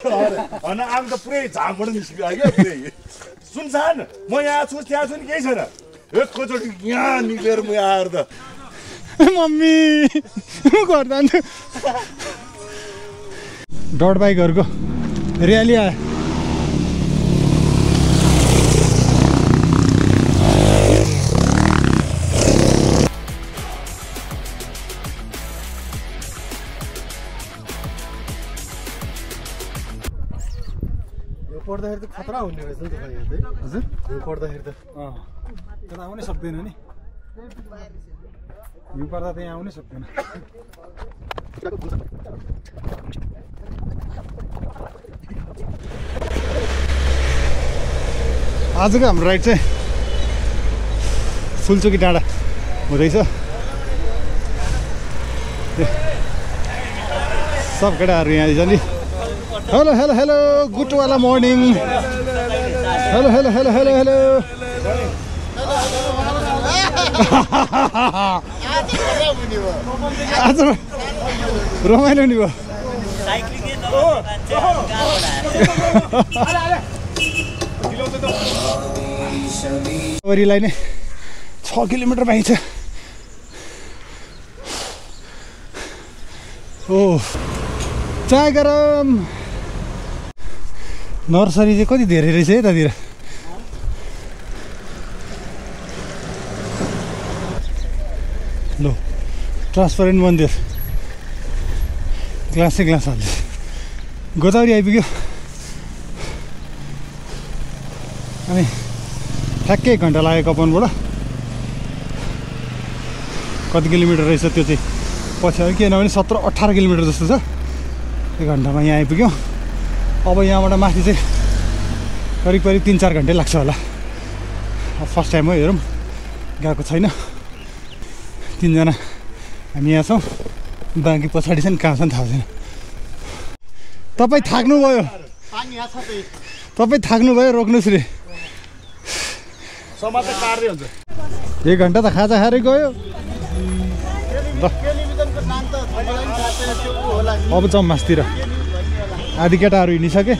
होइन आम त पुरै झामबाट निस्कियो क्या पुरै सुनसान म यहाँ छु त्यहाँ छु नि केही छैन एकैचोटि यहाँ निक्लेर म यहाँ आएर त मम्मी घर जान्छु डट बाइकहरूको र्याली आयो पढ्दाखेरि त खतरा हुने रहेछ नि त यहाँ चाहिँ हजुर यो पढ्दाखेरि त तर आउनै सक्दैन नि यो पर्दा त यहाँ आउनै सक्दैन आजको हाम्रो राइड चाहिँ फुलचोकी डाँडा हुँदैछ सब केटाहरू यहाँ जाने हेलो हेलो हेलो गुड वाला morning hello hello hello hello hello आज रमाइलो हुने भयो वरिलाई नै 6 किलोमिटर बाँकी छ ओ चाय गरम नर्सरी चाहिँ कति धेरै रहेछ है यतातिर लो ट्रान्सपरेन्ट मन्दिर ग्लासै ग्लास हाल्छ गोदावरी आइपुग्यो अनि ठ्याक्कै 1 घन्टा लाग्यो कपनबाट कति किलोमिटर रहेछ त्यो चाहिँ पछि अलिक किन भने 17-18 किलोमिटर जस्तो छ 1 घन्टामा यहाँ आइपुग्यो अब यहाँबाट माथि चाहिँ करिब 3-4 घन्टै लाग्छ होला फर्स्ट टाइम हो हेरौँ गएको छैन 3 जना हामी यहाँ छौँ बाँकी पछाडि चाहिँ कहाँ छन् थाहा छैन तपाईँ थाक्नुभयो तपाईँ थाक्नुभयो रोक्नुहोस् रे 1 घन्टा त खाजा खाएरै गयो अब चम्मासतिर आधी केटाहरू हिँडिसके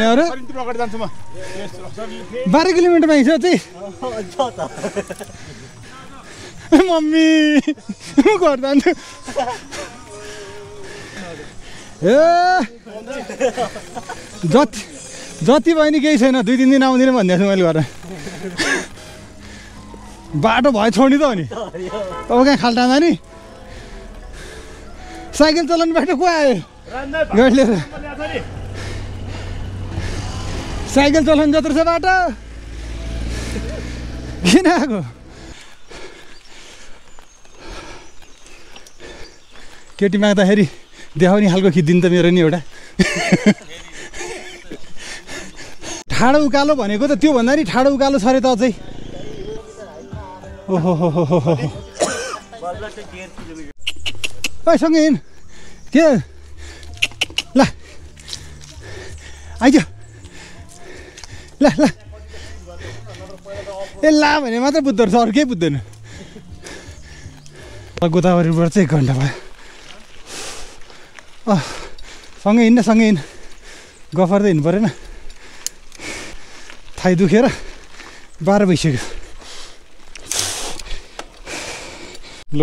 अरे 12 किलोमिटर बाँकी छ चाहिँ मम्मी घर जान्छु ए जति भयो नि केही छैन 2-3 दिन आउँदिनँ भनिदिएको छु मैले घर बाटो भयो छोड्ने त हो नि अब कहाँ खाल्टामा नि साइकल चलाउने बाटो को आयो गाडी लिएर साइकल चलाउनु जत्रो छ बाटो किन आएको केटी माग्दाखेरि देखाउने खालको खिचिदिनु त मेरो नि एउटा ठाडो उकालो भनेको त त्यो भन्दा नि ठाडो उकालो छ अरे त अझै ओहो हो सँगै हिँड के ल आइज ल ल ए ला भने मात्रै बुझ्दो रहेछ अरू केही बुझ्दैन गोदावरीबाट चाहिँ 1 घन्टा भयो सँगै हिँड्न गफर त हिँड्नु परेन थाइ दुखेर 12 भइसक्यो ल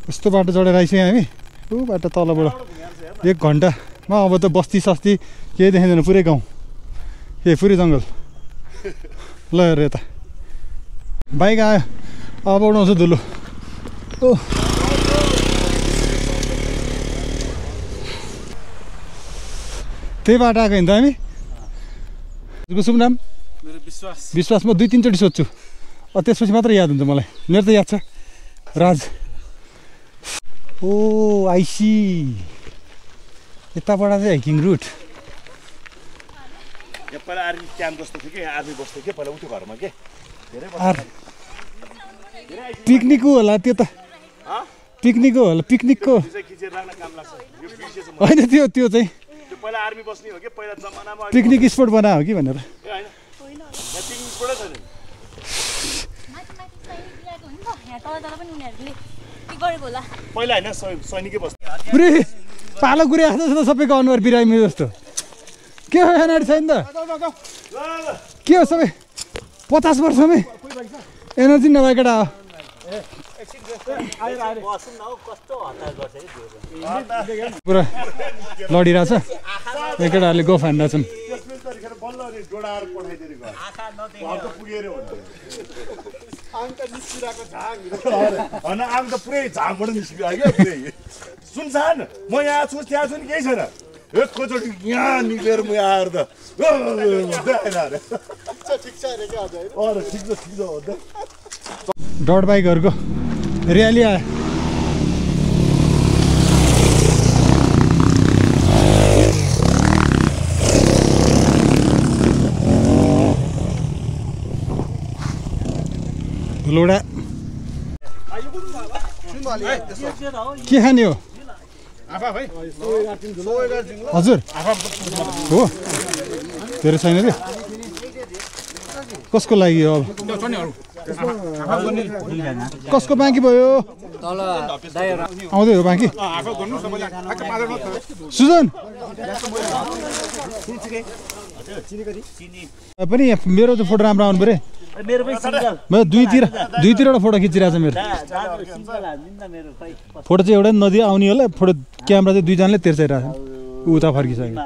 यस्तो बाटो चढेर आइसक्यो हामी ऊ बाटो तलबाट 1 घन्टामा अब त बस्ती सस्ती केही देखिँदैन पुरै गाउँ पुरै जङ्गल ल हेर यता बाइक आयो अब उडाउँछ धुलो ओ त्यही बाटो आएको नि त हामी शुभ नाम विश्वास म 2-3 चोटि सोध्छु त्यसपछि मात्र याद हुन्छ मलाई मेरो त याद छ राज ओ आइसी यताबाट चाहिँ हाइकिङ रुट पहिला आर्मी क्याम्प जस्तो थियो कि आर्मी बस्थ्यो कि पहिला उठ्यो घरमा के पिकनिक होला त्यो त पिकनिक होला पिकनिकको होइन त्यो चाहिँ पहिला आर्मी बस्ने हो कि पहिला जमानामा पिकनिक स्पट बनायो हो कि भनेर पहिला होइन सैनिकै बस्थ्यो पुरै पालो गुरे जस्तो सबैको अनुहार बिरामी जस्तो के हो एनआर छैन त के हो सबै 50 वर्षमै एनर्जी नभए केटा हो पुरा लडिरहेछ यो केटाहरूले गोफ हान्दैछन् आम त पुरै झाङबाट निस्कियो क्या सुनसान म यहाँ छु त्यहाँ छु नि केही छैन एकैचोटि यहाँ निक्लेर म यहाँ आएर त ठिक छ डट बाइकहरूको र्याली आयो लोडा के खाने हो हजुर हो तेरो छैन रे कसको लागि हो अब कसको बाँकी भयो आउँदै हो बाँकी सुजन पनि मेरो त फोटो राम्रो आउनु पऱ्यो मेरो दुईतिरवटा फोटो खिचिरहेको छ मेरो फोटो चाहिँ एउटा नदी आउने होला फोटो क्यामेरा चाहिँ दुईजनाले तेर्साइरहेको छ उता फर्किसक्यो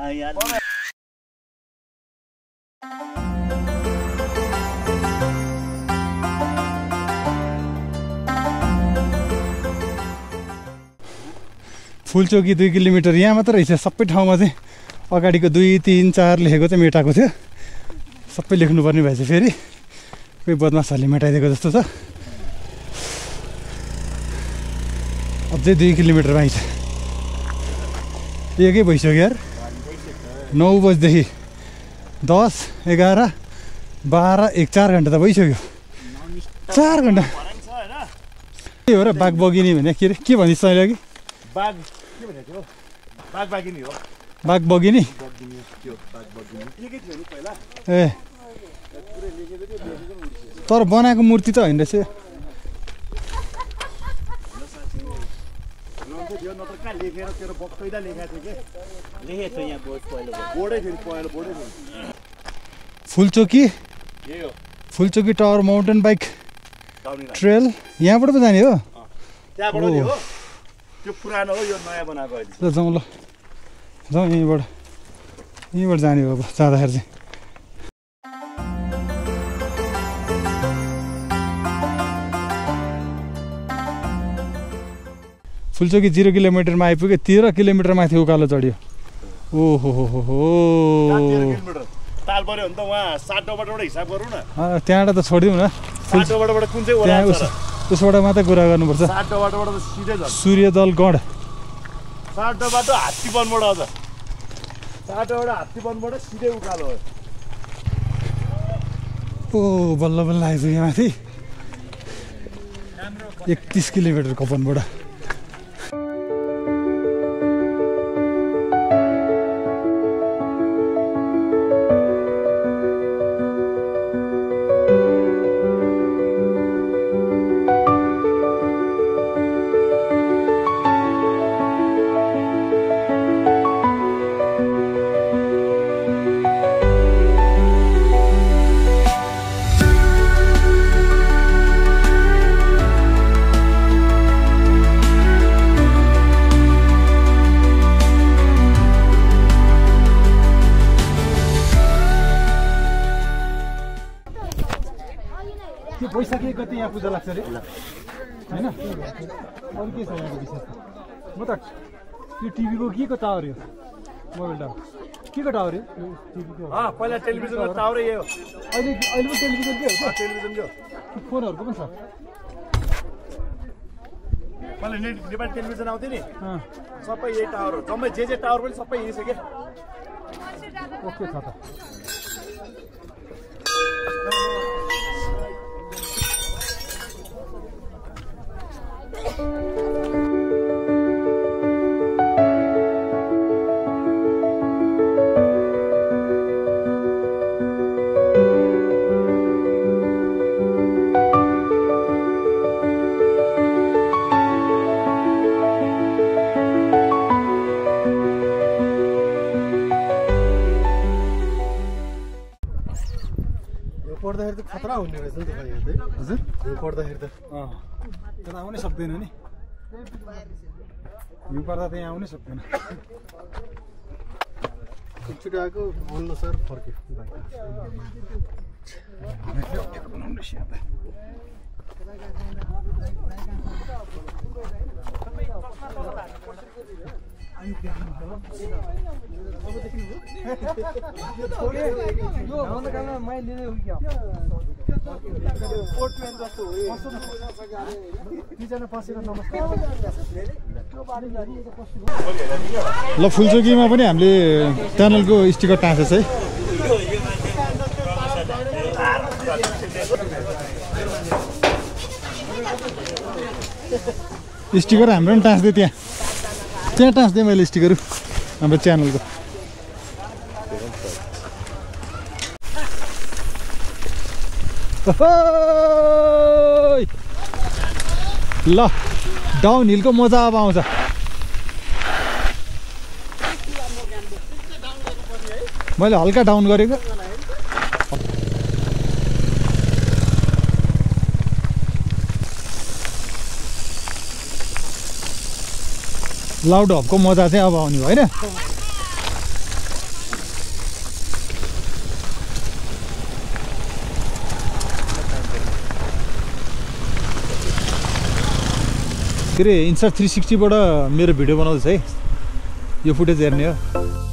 फुलचोकी 2 किलोमिटर यहाँ मात्र रहेछ सबै ठाउँमा चाहिँ अगाडिको 2, 3, 4 लेखेको चाहिँ मेटाएको थियो सबै लेख्नुपर्ने भएछ फेरि कोही बदमासहरूले मेटाइदिएको जस्तो छ अझै 2 किलोमिटर बाँकी छ एकै भइसक्यो यार 9 बजीदेखि 10, 11, 12, 1, 4 घन्टा त भइसक्यो 4 घन्टा के हो र बाघ बगिनी भने के अरे के भनिस् तैँले अघि बाघ के भनेको थियो बाघ बागिनी हो बाघ बगिनी ए तर बनाएको मूर्ति त होइन रहेछ Phulchoki tower mountain bike trail यहाँबाट पो जाने हो त्यहाँबाट नि हो त्यो पुरानो हो यो नयाँ बनाएको अहिले ल जाउँ यहीँबाट जाने हो अब जाँदाखेरि चाहिँ फुलचोकी 0 किलोमिटरमा आइपुग्यो 13 किलोमिटर माथि उकालो चढ्यो ओहो हो ताल पर्यो भने त उहाँ 7 डोबाट हिसाब गरौँ न त्यहाँबाट त छोडिदिउँ न 7 डोबाट कुन चाहिँ ओरा छ उसबाट मात्रै कुरा गर्नुपर्छ 7 डोबाट त सिधै छ सूर्यदल गढ 7 डोबाट हात्तीवनबाट अझ 7 डोबाट हात्तीवनबाट सिधै उकालो हो ओ बल्ल बल्ल आइपुग्यो माथि 31 किलोमिटर कपनबाट वैशाखी गति यहाँ पूजा लाग्छ अरे हैन अरु के छ यहाँको विशेषता म त यो टिभीको के को टावर यो मोबाइल टावर के को टावर पहिला टेलिभिजनको टावरै यो अहिले अहिले पनि टेलिभिजन के हो टेलिभिजनको फोनहरूको पनि छ पहिला नेपाली टेलिभिजन आउँथ्यो नि सबै यही टावर हो जम्मै जे टावर पनि सबै यही छ क्या ओके छ त पढ्दाखेरि त खतरा हुने रहेछ नि त यहाँ चाहिँ हजुर यो पढ्दाखेरि त त्यता आउनै सक्दैन नि हिउँ पर्दा त यहाँ आउनै सक्दैन एकचोटि आएको अनुसार फर्क्यो ल फुलचोकीमा पनि हामीले च्यानलको स्टिकर टाँसेछ है स्टिकर हाम्रो पनि टाँस्दै त्यहाँ टाँस्दै मैले स्टिकर हाम्रो च्यानलको ल डाउन हिलको मजा अब आउँछ मैले हल्का डाउन गरेको लाउड हबको मजा चाहिँ अब आउने भयो होइन के अरे इन्स्टा 360 बाट मेरो भिडियो बनाउँदैछ है यो फुटेज हेर्ने हो